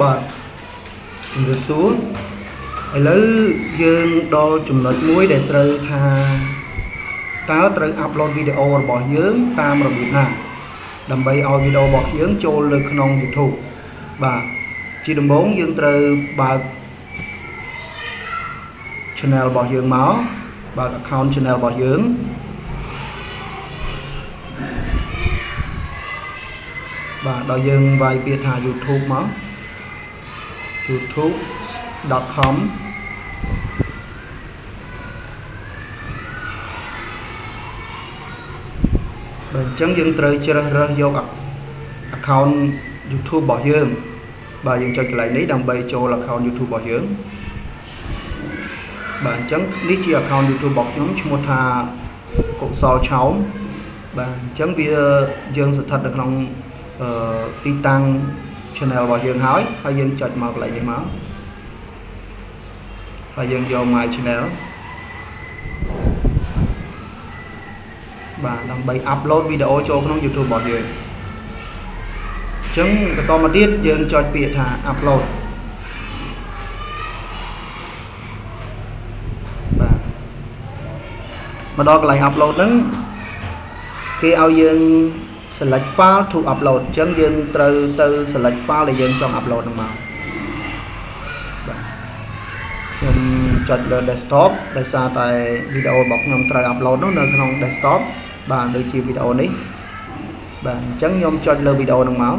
បាទជំរាបសួរឥឡូវយើងដល់ចំណុចមួយដែលត្រូវថាតើត្រូវ upload វីដេអូរបស់យើងតាមរបៀបណាដើម្បីឲ្យវីដេអូរបស់យើងចូលលើក្នុង YouTube បាទជាដំបូងយើងត្រូវបើក channel របស់យើងមកបើក account channel របស់យើងបាទដល់យើងវាយពាក្យថា YouTube មក youtube.com បាទអញ្ចឹងយើងត្រូវជ្រើសរើសយក account YouTube របស់យើងបាទយើងចុចកន្លែងនេះដើម្បីចូល account YouTube របស់យើងបាទអញ្ចឹងនេះជា account YouTube របស់ខ្ញុំឈ្មោះថាកុសលឆោមបាទអញ្ចឹងវាយើងស្ថិតនៅក្នុងទីតាំង channel របស់យើងហើយហើយយើងចុចមកកន្លែងនេះមកហើយយើងយក my channel បាទដើម្បី upload វីដេអូចូលក្នុង YouTube របស់យើងអញ្ចឹងបន្តមកទៀតយើងចុចពាក្យថា upload បាទមកដល់កន្លែង upload ហ្នឹងគេឲ្យយើង select file to upload អញ្ចឹងយើងត្រូវទៅ select file ដែលយើងចង់ upload ហ្នឹងមកបាទខ្ញុំចុចលើ desktop ដោយសារតែវីដេអូរបស់ខ្ញុំត្រូវ upload នោះនៅក្នុង desktop បាទដូចជាវីដេអូនេះបាទអញ្ចឹងខ្ញុំចុចលើវីដេអូហ្នឹងមក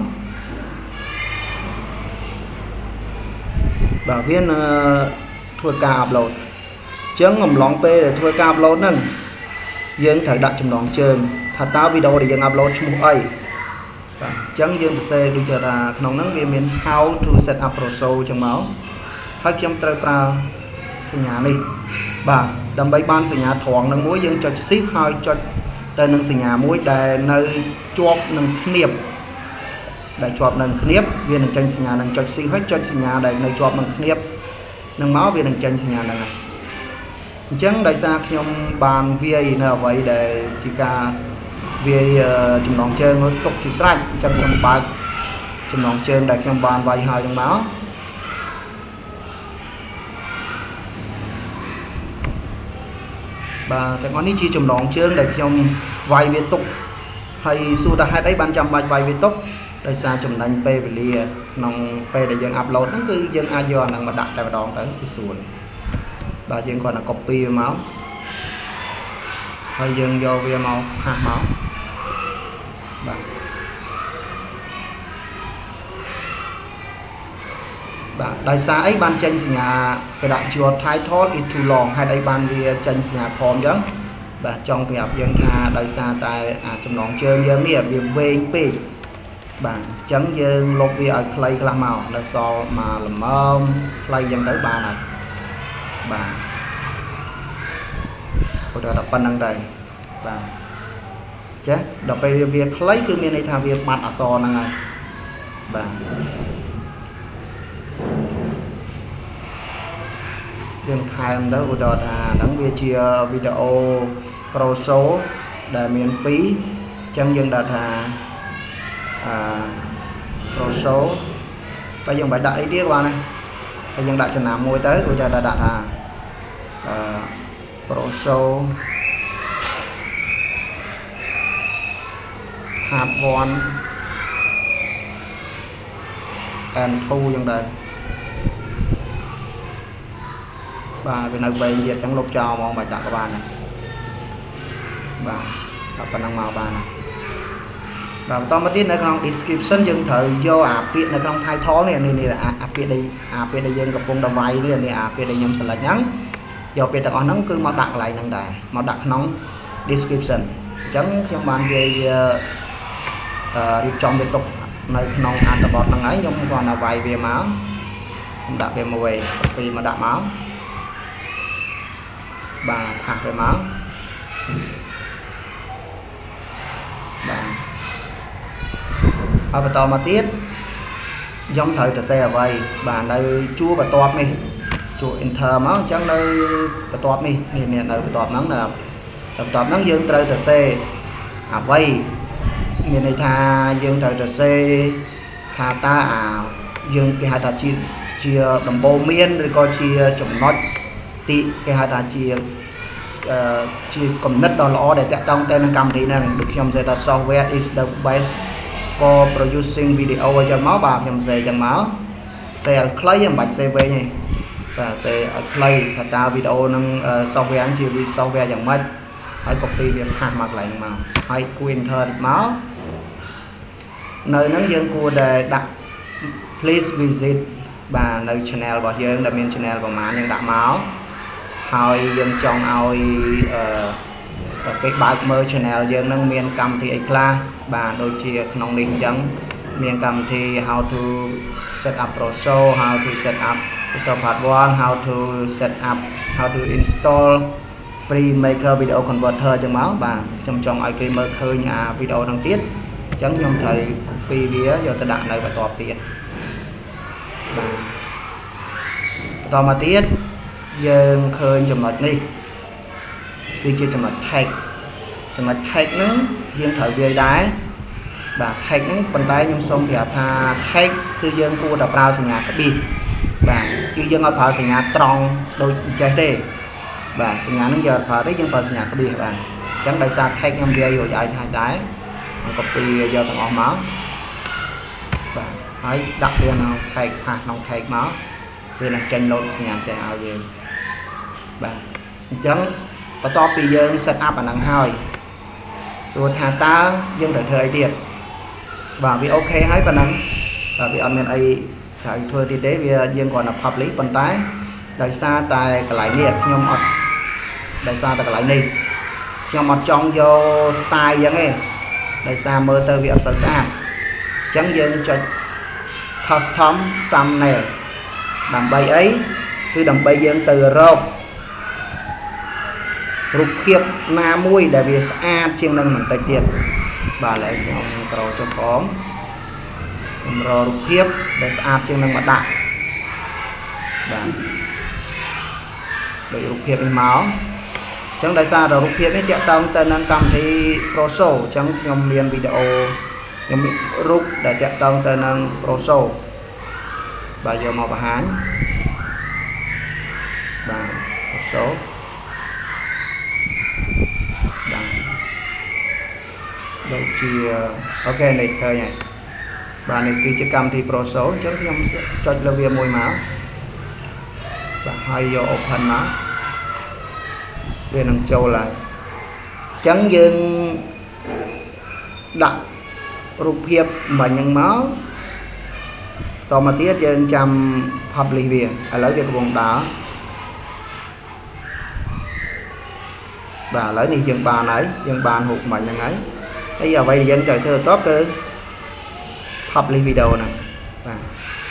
បាទវានឹងធ្វើការ upload អញ្ចឹងអំឡុងពេលដែលធ្វើការ upload ហ្នឹងយើងត្រូវដាក់ចំណងជើងថាតើវីដេអូដែលយើង upload ឈ្មោះអីបាទអញ្ចឹងយើងសរសេរដូចថាក្នុងហ្នឹងវាមាន how to set up Proso អញ្ចឹងមកហើយខ្ញុំត្រូវប្រើសញ្ញានេះបាទដើម្បីបានសញ្ញាត្រង់នឹងមួយយើងចុច shift ហើយចុចទៅនឹងសញ្ញាមួយដែលនៅជាប់នឹងគ្នាបដែលជាប់នឹងគ្នាបវានឹងចេញសញ្ញានឹងចុច shift ហើយចុចសញ្ញាដែលនៅជាប់នឹងគ្នាបនឹងមកវានឹងចេញសញ្ញាហ្នឹងហើយអញ្ចឹងដោយសារខ្ញុំបានវាយនៅអ្វីដែលជាការវាយចំណងជើងទុកជាស្រេចអញ្ចឹងខ្ញុំបើកចំណងជើងដែលខ្ញុំបានវាយហើយហ្នឹងមកបាទទាំងអស់នេះជាចំណងជើងដែលខ្ញុំវាយវាទុកហើយសួរថាហេតុអីបានចាំបាច់វាយវាទុកដោយសារចំណេញពេលវេលាក្នុងពេលដែលយើង upload ហ្នឹងគឺយើងអាចយកអាហ្នឹងមកដាក់តែម្ដងទៅគឺស្រួលបាទយើងគ្រាន់តែ copy វាមកហើយយើងយកវាមក paste មកបាទបាទដោយសារអីបានចេញសញ្ញាគេដាក់ your title is too long ហេតុអីបានវាចេញសញ្ញាខមអញ្ចឹងបាទចង់ប្រាប់យើងថាដោយសារតែអាចំណងជើងយើងនេះវាវែងពេកបាទអញ្ចឹងយើងលុបវាឲ្យខ្លីខ្លះមកនៅសល់មកល្មមខ្លីអញ្ចឹងទៅបានហើយបាទឧទាហរណ៍តែប៉ុណ្្នឹងដែរបាទចេះដល់ពេលវាខ្លីគឺមានន័យថាវាបាត់អក្សរហ្នឹងហើយបាទយើងថែមទៅឧទាហរណ៍ថាហ្នឹងវាជាវីដេអូ Proso ដែលមាន2អញ្ចឹងយើងដាក់ថាអឺ Proso តែយើងមិនបាច់ដាក់អីទៀតបានទេហើយយើងដាក់ចំណាំមួយទៅឧទាហរណ៍ដាក់ថាអឺ Proso part 1 and 2ចឹងដែរបាទវានៅវែងទៀតអញ្ចឹងលុបចោលហ្មងបាច់ដាក់ក៏បានដែរបាទដល់ប៉ុណ្ណឹងមកបានហើយបាទបន្តមកទៀតនៅក្នុង description យើងត្រូវយកអាពាក្យនៅក្នុង title នេះនេះអាពាក្យដែលអាពាក្យដែលយើងកំពុងតែវាយនេះនេះអាពាក្យដែលខ្ញុំ select ហ្នឹងយកពាក្យទាំងអស់ហ្នឹងគឺមកដាក់កន្លែងហ្នឹងដែរមកដាក់ក្នុង description អញ្ចឹងខ្ញុំបានវាយរៀបចំវាទុកនៅក្នុងអត្ថបទហ្នឹងហើយខ្ញុំគ្រាន់តែវាយវាមកខ្ញុំដាក់វាមួយពីរមកដាក់មកបាទ paste វាមកបាទហើយបន្តមកទៀតខ្ញុំត្រូវទៅសេអ្វីបាទនៅជួរបន្ទាប់នេះជួរ enter មកអញ្ចឹងនៅបន្ទាប់នេះនេះនៅបន្ទាប់ហ្នឹងនៅបន្ទាប់ហ្នឹងយើងត្រូវទៅសេអ្វីមានន័យថាយើងត្រូវទៅសេថាតើអា យើងគេហៅថាជាដំបូន្មានឬក៏ជាចំណុចទីគេហៅថាជាគំនិតដ៏ល្អដែលតាក់ទងទៅនឹងកម្មវិធីហ្នឹងដូចខ្ញុំនិយាយថា software is the best for producing video អញ្ចឹងមកបាទខ្ញុំសេអញ្ចឹងមកសេឲ្យខ្លីមិនបាច់សេវែងទេបាទសេឲ្យខ្លីថាតើវីដេអូនឹង software ជា software យ៉ាងម៉េចហើយ copy វា paste មកកន្លែងហ្នឹងមកហើយគួរ enter មកនៅហ្នឹងយើងគួរតែដាក់ please visit បាទនៅ channel របស់យើងដែលមាន channel ប្រហែលយើងដាក់មកហើយយើងចង់ឲ្យអឺគេបើកមើល channel យើងនឹងមានកម្មវិធីអីខ្លះបាទដូចជាក្នុងនេះអញ្ចឹងមានកម្មវិធី how to set up ProShow, how to set up ProShow Part 1, how to set up, how to install Free Maker Video Converter អញ្ចឹងមកបាទខ្ញុំចង់ឲ្យគេមើលឃើញអាវីដេអូហ្នឹងទៀតអញ្ចឹងខ្ញុំត្រូវ copy វាយកទៅដាក់នៅបន្ទាប់ទៀតបាទបន្តមកទៀតយើងឃើញចំណុចនេះគឺជាចំណុច tag ចំណុច tag ហ្នឹងយើងត្រូវវាយដែរបាទ tag ហ្នឹងប៉ុន្តែខ្ញុំសូមប្រាប់ថា tag គឺយើងគួរតែប្រើសញ្ញាក្បៀសបាទគឺយើងអត់ប្រើសញ្ញាត្រង់ដូចចេះទេបាទសញ្ញាហ្នឹងយើងអត់ប្រើទេយើងប្រើសញ្ញាក្បៀសបាទអញ្ចឹងដោយសារ tag ខ្ញុំវាយរួចឲ្យថាដែរ copy យកទាំងអស់មកបាទហើយដាក់វានៅ tag paste ក្នុង tag មកវានឹងចេញលោតសញ្ញាចេះឲ្យយើងបាទអញ្ចឹងបន្ទាប់ពីយើង set up អាហ្នឹងហើយសួរថាតើយើងត្រូវធ្វើអីទៀតបាទវា OK ហើយប៉ុណ្ណឹងបាទវាអត់មានអីត្រូវធ្វើទៀតទេវាយើងគ្រាន់តែ publish ប៉ុន្តែដោយសារតែកន្លែងនេះខ្ញុំអត់ដោយសារតែកន្លែងនេះខ្ញុំអត់ចង់យក style អញ្ចឹងទេដោយសារមើលទៅវាអត់សូវស្អាតអញ្ចឹងយើងចុច custom thumbnail ដើម្បីអីគឺដើម្បីយើងទៅរករូបភាពណាមួយដែលវាស្អាតជាងនឹងបន្តិចទៀតបាទឥឡូវខ្ញុំក្រចុះផងខ្ញុំរករូបភាពដែលស្អាតជាងនឹងមកដាក់បាទដូចរូបភាពនេះមកអញ្ចឹងដោយសារតែរូបភាពនេះតាក់ទងទៅនឹងកម្មវិធី ProShow អញ្ចឹងខ្ញុំមានវីដេអូខ្ញុំមានរូបដែលតាក់ទងទៅនឹង ProShow បាទយកមកបង្ហាញបាទ ProShow បាទដូចជា OK នេះឃើញហើយបាទនេះគឺជាកម្មវិធី ProShow អញ្ចឹងខ្ញុំចុចលើវាមួយមកបាទហើយយក open មកវានឹងចូលហើយអញ្ចឹងយើងដាក់រូបភាពមិញហ្នឹងមកតមកទៀតយើងចាំ publish វាឥឡូវវាកំពុងដើរបាទឥឡូវនេះយើងបានហើយយើងបានរូបមិញហ្នឹងហើយហើយអ្វីដែលយើងត្រូវធ្វើបន្ទាប់គឺ publish video ហ្នឹងបាទ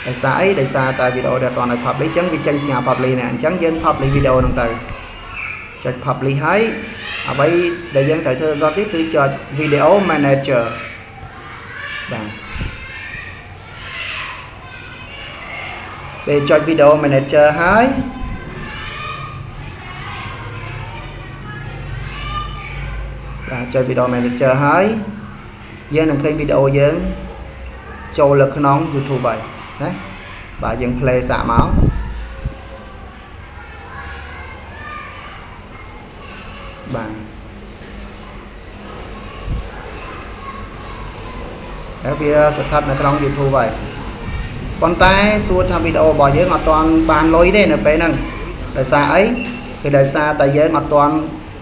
ដោយសារអីដោយសារតែវីដេអូដែលអត់ទាន់ឲ្យ publish អញ្ចឹងវាចេញសញ្ញា publish នេះអញ្ចឹងយើង publish video ហ្នឹងទៅចុច publish ហើយអ្វីដែលយើងត្រូវធ្វើបន្តទៀតគឺចុច video manager បាទពេលចុច video manager ហើយបាទចុច video manager ហើយយើងនឹងឃើញវីដេអូយើងចូលលើក្នុង YouTube ហើយណាបាទយើង play សាកមកបាទហើយវាស្ថិតនៅក្នុង YouTube ហើយប៉ុន្តែសួរថាវីដេអូរបស់យើងអត់ទាន់បានលុយទេនៅពេលហ្នឹងដោយសារអីគឺដោយសារតែយើងអត់ទាន់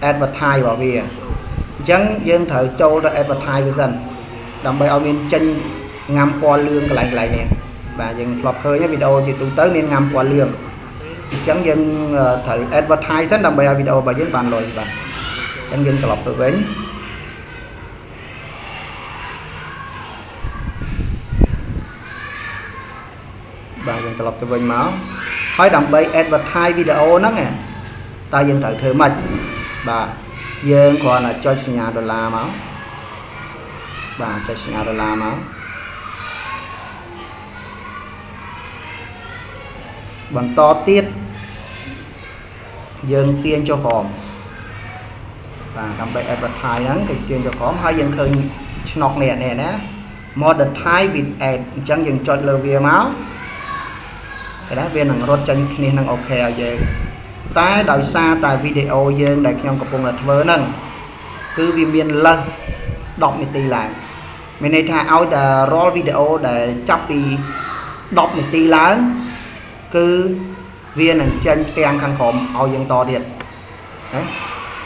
advertise របស់វាអញ្ចឹងយើងត្រូវចូលទៅ advertise វាសិនដើម្បីឲ្យមានចេញងាំពណ៌លឿងកន្លែងកន្លែងនេះបាទយើងធ្លាប់ឃើញវីដេអូជាទូទៅមានងាំពណ៌លឿងអញ្ចឹងយើងត្រូវ advertise សិនដើម្បីឲ្យវីដេអូរបស់យើងបានលុយបាទអញ្ចឹងយើងត្រឡប់ទៅវិញបាទយើងត្រឡប់ទៅវិញមកហើយដើម្បី advertise វីដេអូហ្នឹងតើយើងត្រូវធ្វើម៉េចបាទយើងគ្រាន់តែចុចសញ្ញាដុល្លារមកបាទចុចសញ្ញាដុល្លារមកបន្តទៀតយើងទាញចុះក្រោមបាទដើម្បី advertise ហ្នឹងគេទាញចុះក្រោមហើយយើងឃើញឆ្នុកនេះនេះណា monetize with ad អញ្ចឹងយើងចុចលើវាមក គេថាវានឹងរត់ចេញគ្នានឹង OK ឲ្យយើងតែដោយសារតែវីដេអូយើងដែលខ្ញុំកំពុងតែធ្វើហ្នឹងគឺវាមានលើស10នាទីឡើងមានន័យថាឲ្យតែរាល់វីដេអូដែលចាប់ពី10នាទីឡើងគឺវានឹងចេញផ្ទាំងខាងក្រោមឲ្យយើងតទៀតណា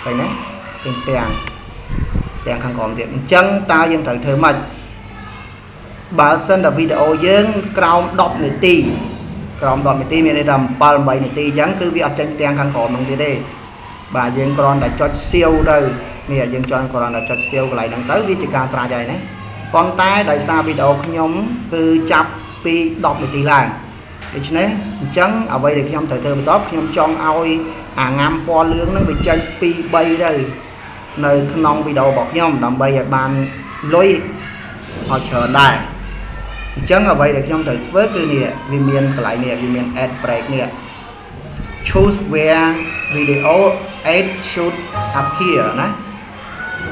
ឃើញទេចេញផ្ទាំងខាងក្រោមទៀតអញ្ចឹងតើយើងត្រូវធ្វើម៉េចបើសិនតែវីដេអូយើងក្រោម10នាទីក្រោម10នាទីមានន័យថា7 8នាទីអញ្ចឹងគឺវាអត់ចេញផ្ទាំងខាងក្រោមហ្នឹងទៀតទេបាទយើងគ្រាន់តែចុចសៀវទៅនេះយើងចង់គ្រាន់តែចុចសៀវកន្លែងហ្នឹងទៅវាជាការស្រេចហើយណាប៉ុន្តែដោយសារវីដេអូខ្ញុំគឺចាប់ពី10នាទីឡើងដូច្នេះអញ្ចឹងអ្វីដែលខ្ញុំត្រូវធ្វើបន្តខ្ញុំចង់ឲ្យអាងាំពណ៌លឿងហ្នឹងវាចេញ2 3ទៅនៅក្នុងវីដេអូរបស់ខ្ញុំដើម្បីឲ្យបានលុយឲ្យច្រើនដែរអញ្ចឹងអ្វីដែលខ្ញុំត្រូវធ្វើគឺនេះវាមានកន្លែងនេះវាមាន ad break នេះ choose where video ad should appear ណា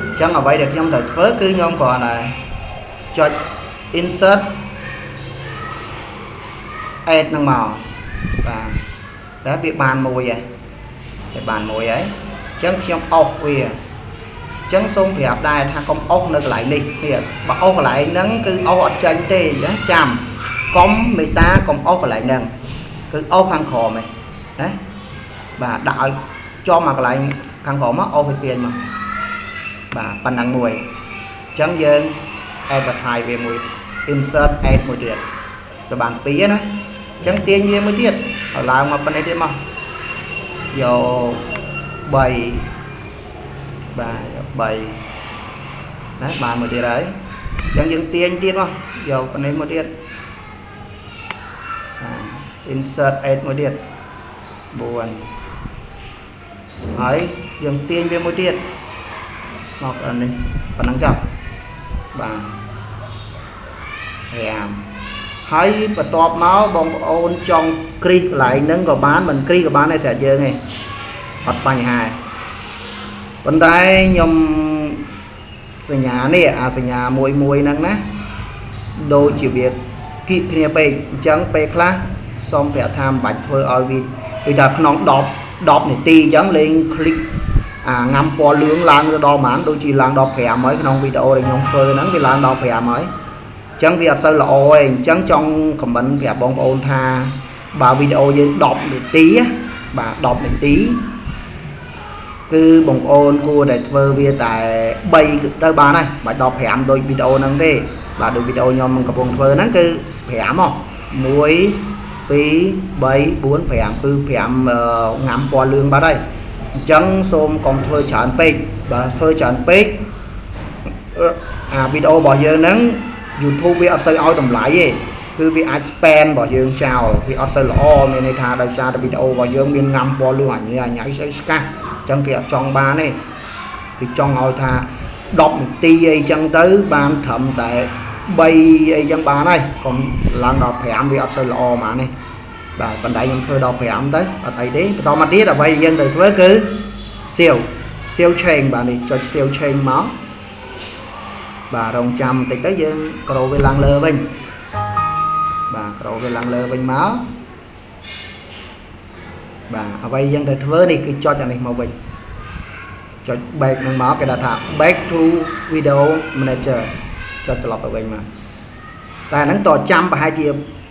អញ្ចឹងអ្វីដែលខ្ញុំត្រូវធ្វើគឺខ្ញុំគ្រាន់តែចុច insert ad ហ្នឹងមកបាទតែវាបានមួយហើយវាបានមួយហើយអញ្ចឹងខ្ញុំអុសវាអញ្ចឹងសូមប្រាប់ដែរថាកុំអុសនៅកន្លែងនេះនេះបើអុសកន្លែងហ្នឹងគឺអុសអត់ចាញ់ទេណាចាំកុំមេតាកុំអុសកន្លែងហ្នឹងគឺអុសខាងក្រោមឯងណាបាទដាក់ឲ្យចំមកកន្លែងខាងក្រោមមកអុសវាទាញមកបាទប៉ុណ្ណឹងមួយអញ្ចឹងយើង advertise វាមួយ insert ad មួយទៀតទៅបាន2ណាអញ្ចឹងទាញវាមួយទៀតឲ្យឡើងមកប៉ុណ្ណេះទៀតមកយក3បាទយក3ណាបានមួយទៀតហើយអញ្ចឹងយើងទាញទៀតមកយកប៉ុណ្ណេះមួយទៀតបាទ insert ad មួយទៀត4ហើយយើងទាញវាមួយទៀតមកនេះប៉ុណ្ណឹងចុះបាទ5ហើយបន្ទាប់មកបងប្អូនចង់គ្រីសកន្លែងហ្នឹងក៏បានមិនគ្រីសក៏បានដែរស្រាប់យើងឯងអត់បញ្ហាប៉ុន្តែខ្ញុំសញ្ញានេះអាសញ្ញាមួយមួយហ្នឹងណាដូចជាវាគៀកគ្នាពេកអញ្ចឹងពេលខ្លះសូមប្រាប់ថាមិនបាច់ធ្វើឲ្យវាដូចថាក្នុង10នាទីអញ្ចឹងលេងคลิกអាងាំពណ៌លឿងឡើងទៅដល់ប៉ុន្មានដូចជាឡើងដល់5ហើយក្នុងវីដេអូដែលខ្ញុំធ្វើហ្នឹងវាឡើងដល់5ហើយអញ្ចឹងវាអត់សូវល្អទេអញ្ចឹងចង់ខមមិនប្រាប់បងប្អូនថាបើវីដេអូយើង10នាទីបាទ10នាទីគឺបងប្អូនគួរតែធ្វើវាតែ3ទៅបានហើយមិនបាច់ដល់5ដូចវីដេអូហ្នឹងទេបាទដូចវីដេអូខ្ញុំកំពុងធ្វើហ្នឹងគឺ5ហ៎1 2 3 4 5គឺ5ងាំពណ៌លឿងបាត់ហើយអញ្ចឹងសូមកុំធ្វើច្រើនពេកបើធ្វើច្រើនពេកអាវីដេអូរបស់យើងហ្នឹង YouTube វាអត់សូវឲ្យតម្លៃទេគឺវាអាច spam របស់យើងចោលវាអត់សូវល្អមានន័យថាដោយសារតែវីដេអូរបស់យើងមានងាំពណ៌លឿងអញញ៉ៃស្អីស្កាស់អញ្ចឹងគេអត់ចង់បានទេគេចង់ឲ្យថា10នាទីអីចឹងទៅបានត្រឹមតែ3អីចឹងបានហើយកុំឡើងដល់5វាអត់សូវល្អហ្មងនេះបាទបណ្ដៃខ្ញុំធ្វើដល់5ទៅអត់អីទេបន្តមកទៀតអ្វីដែលយើងត្រូវធ្វើគឺ save change បាទនេះចុច save change មកបាទរងចាំបន្តិចទៅយើងក្រោវាឡើងលើវិញបាទក្រោវាឡើងលើវិញមកបាទអ្វីយើងត្រូវធ្វើនេះគឺចុចអានេះមកវិញចុច back នឹងមកគេថា back to video manager ចុចត្រឡប់ទៅវិញមកតែហ្នឹងតចាំប្រហែលជា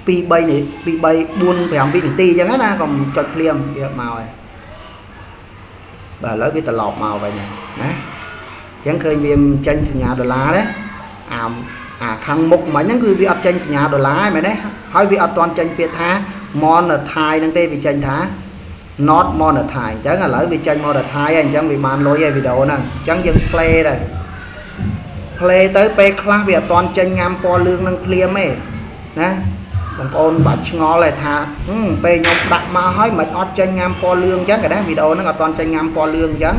2 3នេះ2 3 4 5វិនាទីអញ្ចឹងណាកុំចុចភ្លាមវាមកហើយបាទឥឡូវវាត្រឡប់មកវិញណាអញ្ចឹងឃើញវាចេញសញ្ញាដុល្លារទេអាខាងមុខមិញហ្នឹងគឺវាអត់ចេញសញ្ញាដុល្លារមែនទេហើយវាអត់ទាន់ចេញពាក្យថា monetize ហ្នឹងទេវាចេញថា not monetize អញ្ចឹងឥឡូវវាចេញ monetize ហើយអញ្ចឹងវាបានលុយហើយវីដេអូហ្នឹងអញ្ចឹងយើង play ទៅ play ទៅពេលខ្លះវាអត់ទាន់ចេញងាំពណ៌លឿងនឹងភ្លាមទេណាបងប្អូនបាច់ឆ្ងល់ទេថាពេលខ្ញុំដាក់មកហើយមិនអត់ចេញងាំពណ៌លឿងអញ្ចឹងក៏ដែរវីដេអូហ្នឹងអត់ទាន់ចេញងាំពណ៌លឿងអញ្ចឹង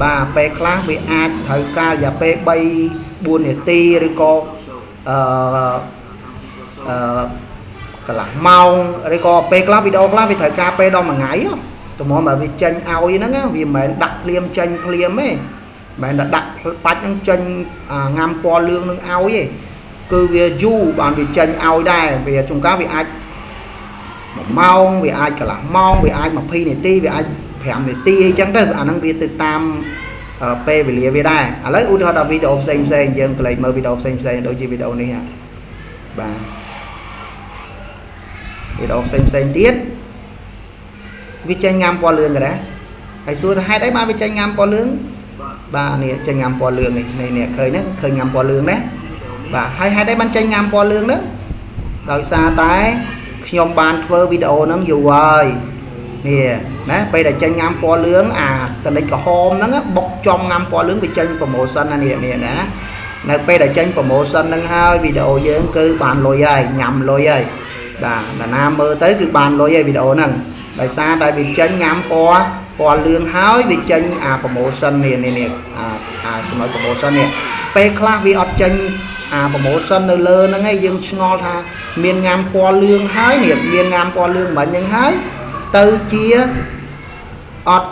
បាទពេលខ្លះវាអាចត្រូវការរយៈពេល3 4នាទីឬក៏អឺកន្លះម៉ោងឬក៏ពេលខ្លះវីដេអូខ្លះវាត្រូវការពេលដល់មួយថ្ងៃតម្រាំបើវាចេញឲ្យហ្នឹងវាមិនមែនដាក់ភ្លាមចេញភ្លាមទេមិនមែនដាក់បាច់ហ្នឹងចេញងាំពណ៌លឿងនឹងឲ្យទេគឺវាយូរបានវាចេញឲ្យដែរវាជួនកាលវាអាច 1ម៉ោងវាអាចកន្លះម៉ោងវាអាច20នាទីវាអាច5នាទីអីចឹងទៅអាហ្នឹងវាទៅតាមពេលវេលាវាដែរឥឡូវឧទាហរណ៍ដល់វីដេអូផ្សេងផ្សេងយើងក្លែកមើលវីដេអូផ្សេងផ្សេងដូចជាវីដេអូនេះបាទវីដេអូផ្សេងផ្សេងទៀតវាចេញងាំពណ៌លឿងក៏ដែរហើយសួរថាហេតុអីបានវាចេញងាំពណ៌លឿងបាទនេះចេញងាំពណ៌លឿងនេះនេះឃើញហ្នឹងឃើញងាំពណ៌លឿងណាបាទហើយហេតុអីបានចេញងាំពណ៌លឿងហ្នឹងដោយសារតែខ្ញុំបានធ្វើវីដេអូហ្នឹងយូរហើយនេះណាពេលដែលចេញងាំពណ៌លឿងអាតនិចក្រហមហ្នឹងបុកចំងាំពណ៌លឿងវាចេញ promotion ណានេះនេះណានៅពេលដែលចេញ promotion ហ្នឹងហើយវីដេអូយើងគឺបានលុយហើយញ៉ាំលុយហើយបាទណាណាមើលទៅគឺបានលុយហើយវីដេអូហ្នឹងដោយសារតែវាចេញងាំពណ៌លឿងហើយវាចេញអា promotion នេះនេះអាចំណុច promotion នេះពេលខ្លះវាអត់ចេញអា promotion នៅលើហ្នឹងឯងយើងឆ្ងល់ថាមានងាំពណ៌លឿងហើយនេះមានងាំពណ៌លឿងមិញហ្នឹងហើយទៅជាអត់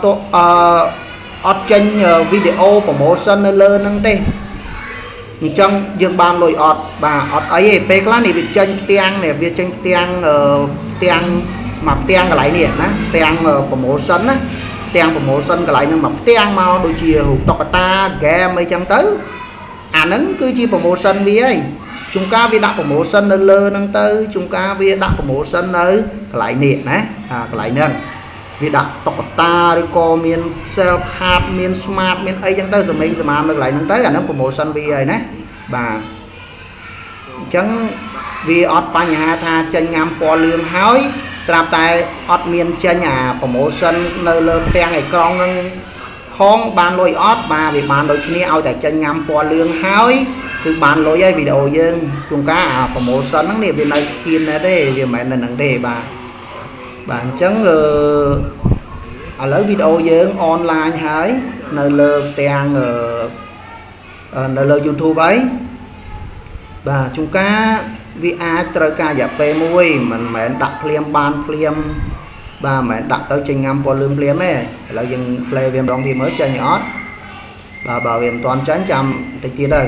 អត់ចេញវីដេអូ promotion នៅលើហ្នឹងទេអញ្ចឹងយើងបានលុយអត់បាទអត់អីទេពេលខ្លះនេះវាចេញផ្ទាំងនេះវាចេញផ្ទាំងផ្ទាំងមកផ្ទាំងកន្លែងនេះណាផ្ទាំង promotion ណាផ្ទាំង promotion កន្លែងហ្នឹងមកផ្ទាំងមកដូចជារូបតុក្កតា game អីចឹងទៅអាហ្នឹងគឺជា promotion វាហើយជួនកាលវាដាក់ promotion នៅលើហ្នឹងទៅជួនកាលវាដាក់ promotion នៅកន្លែងនេះណាអាកន្លែងហ្នឹងវាដាក់តុក្កតាឬក៏មាន sell card មាន smart មានអីចឹងទៅសមេងសមានៅកន្លែងហ្នឹងទៅអាហ្នឹង promotion វាហើយណាបាទអញ្ចឹងវាអត់បញ្ហាថាចេញងាំពណ៌លឿងហើយស្រាប់តែអត់មានចេញអា promotion នៅលើផ្ទាំងអេក្រង់ហ្នឹងផងបានលុយអត់បាទវាបានដូចគ្នាឲ្យតែចេញងាំពណ៌លឿងហើយគឺបានលុយហើយវីដេអូយើងជួនកាលអា promotion ហ្នឹងនេះវានៅគៀនដែរទេវាមិនមែននៅហ្នឹងទេបាទបាទអញ្ចឹងឥឡូវវីដេអូយើងអនឡាញហើយនៅលើផ្ទាំងនៅលើ YouTube ហើយបាទជួនកាលវាអាចត្រូវការរយៈពេលមួយមិនមែនដាក់ភ្លាមបានភ្លាមបាទមិនមែនដាក់ទៅចេញងាំពណ៌លឿងភ្លាមទេឥឡូវយើង play វាម្ដងទៀតមើលចេញអត់បាទបើវាមិនទាន់ចេញចាំតិចទៀតទៅ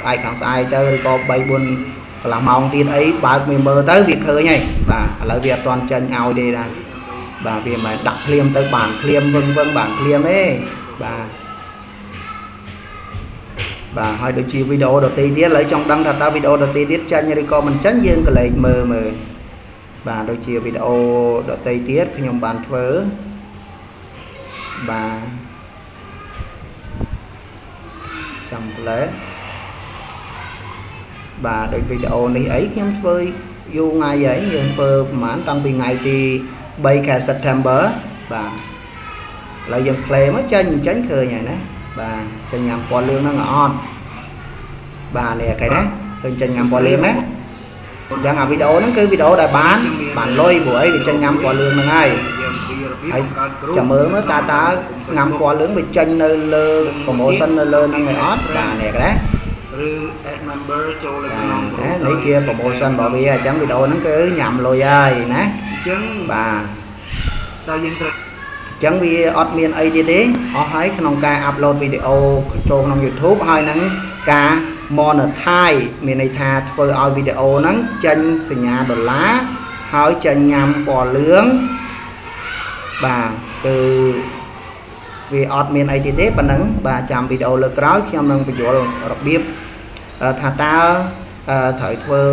ស្អែកខាងស្អែកទៅឬក៏3 4កន្លះម៉ោងទៀតអីបើកមើលទៅវាឃើញហើយបាទឥឡូវវាអត់ទាន់ចេញឲ្យទេដែរបាទវាមិនមែនដាក់ភ្លាមទៅបានភ្លាមវឹងវឹងបានភ្លាមទេបាទបាទហើយដូចជាវីដេអូដទៃទៀតឥឡូវចង់ដឹងថាតើវីដេអូដទៃទៀតចាញ់ឬក៏មិនចាញ់យើងក៏លេចមើលមើលបាទដូចជាវីដេអូដទៃទៀតខ្ញុំបានធ្វើបាទចាំផ្លែបាទដូចវីដេអូនេះអីខ្ញុំធ្វើយូរថ្ងៃហើយយើងធ្វើប្រហែលតាំងពីថ្ងៃទី3ខែ September បាទឥឡូវយើង play មកចាញ់ចាញ់ឃើញហើយណាបាទចេញញ៉ាំពណ៌លឿងហ្នឹងអត់បាទនេះគេណាឃើញចេញញ៉ាំពណ៌លឿងណាអញ្ចឹងអាវីដេអូហ្នឹងគឺវីដេអូដែលបានលុយព្រោះអីវាចេញញ៉ាំពណ៌លឿងហ្នឹងហើយហើយចាំមើលមើលតើតើញ៉ាំពណ៌លឿងវាចេញនៅលើ promotion នៅលើហ្នឹងឯអត់បាទនេះគេណាឬ add member ចូលនៅក្នុងនេះជា promotion របស់វាអញ្ចឹងវីដេអូហ្នឹងគឺញ៉ាំលុយហើយណាអញ្ចឹងបាទតើយើងត្រូវអញ្ចឹងវាអត់មានអីទៀតទេអស់ហើយក្នុងការ upload វីដេអូចូលក្នុង YouTube ហើយនឹងការ monetize មានន័យថាធ្វើឲ្យវីដេអូហ្នឹងចេញសញ្ញាដុល្លារហើយចេញញ៉ាំពណ៌លឿងបាទគឺវាអត់មានអីទៀតទេប៉ុណ្ណឹងបាទចាំវីដេអូលើកក្រោយខ្ញុំនឹងបញ្យល់របៀបថាតើត្រូវធ្វើ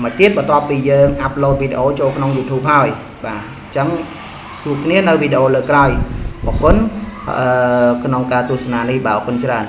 មកទៀតបន្ទាប់ពីយើង upload វីដេអូចូលក្នុង YouTube ហើយបាទអញ្ចឹងជួបគ្នានៅវីដេអូលើកក្រោយអរគុណក្នុងការទស្សនានេះបាទអរគុណច្រើន